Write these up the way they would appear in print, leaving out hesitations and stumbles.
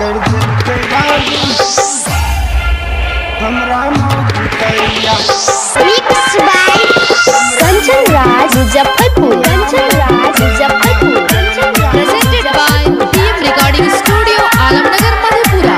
कर देलकै बाबू हमरा मौगी करिया। Mix by Kanchan Raj Muzaffarpur. Kanchan Raj Muzaffarpur. Presented by PM Recording Studio, Alamnagar, Madhepura.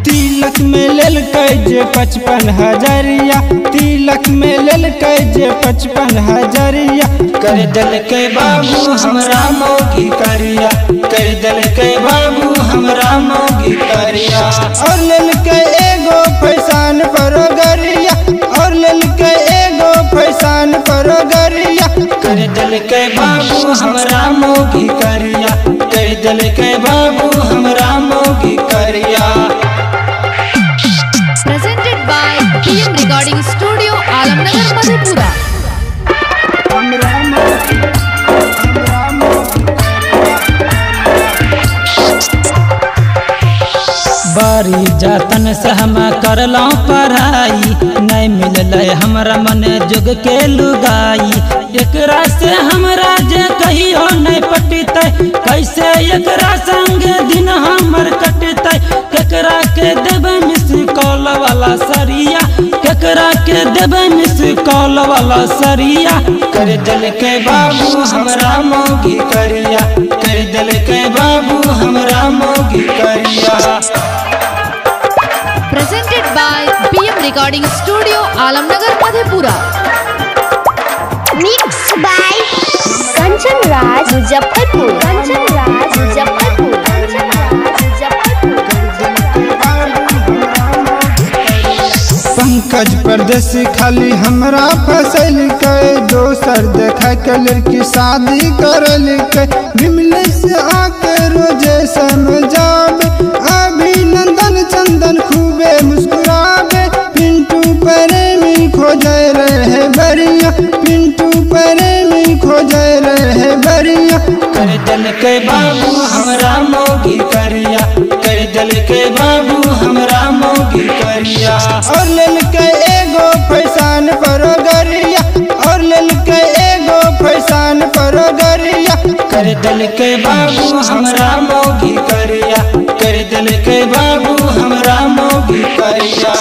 तिलक में लेलकै जे 55 हजरिया, तिलक में लेलकै जे 55 हजरिया। कर देलकै बाबू हमरा मौगी करिया, कर देलकै बाबू हमरा मौगी करिया। और लेलकै एगो फैसान पर गरिया, और लेलकै एगो फैसान पर गरिया। कर देलकै बाबू हमरा मौगी करिया, कर देलकै बाबू हमरा मौगी करिया। Presented by PM Recording Studio, Alamnagar, Madhepura. बड़ी जतन से हम करलौं पढ़ाई, नहीं मिललै हमरा मन जोग के लुगाई। एकरा से हमरा जे कहियो नहीं पटतै, कैसे एकरा संग दिन हमर कटतै। केकरा के देबै मिस कॉल वाला सरिया, केकरा के देबै मिस कॉल वाला सरिया। कर देलकै बाबू हमरा मौगी करिया, कर देलकै बाबू हमरा मौगी करिया। Presented by PM Recording Studio, Alamnagar, Madhepura. Mix by Kanchan Raj Muzaffarpur. Kanchan Raj Muzaffarpur. Kanchan Raj Muzaffarpur. Pankaj परदेसी खाली हमरा फसलकै, दोसर देखा के लड़की शादी करलकै। विमले से आके रोजे समझावे, अभिनंदन चंदन खूबे मुस्कुरावे। पिंटू प्रेमी खोजे रहे बरिया, पिंटू प्रेमी खोजे रहे बरिया। कर देलकै बाबू हमरा मौगी करिया, कर देलकै बाबू हमरा मौगी करिया। और लेलकै एगो फैसान पर गरिया, और लेलकै एगो फैसान पर गरिया। कर देलकै बाबू हमरा मौगी करिया, कर देलकै बाबू हमरा मौगी करिया।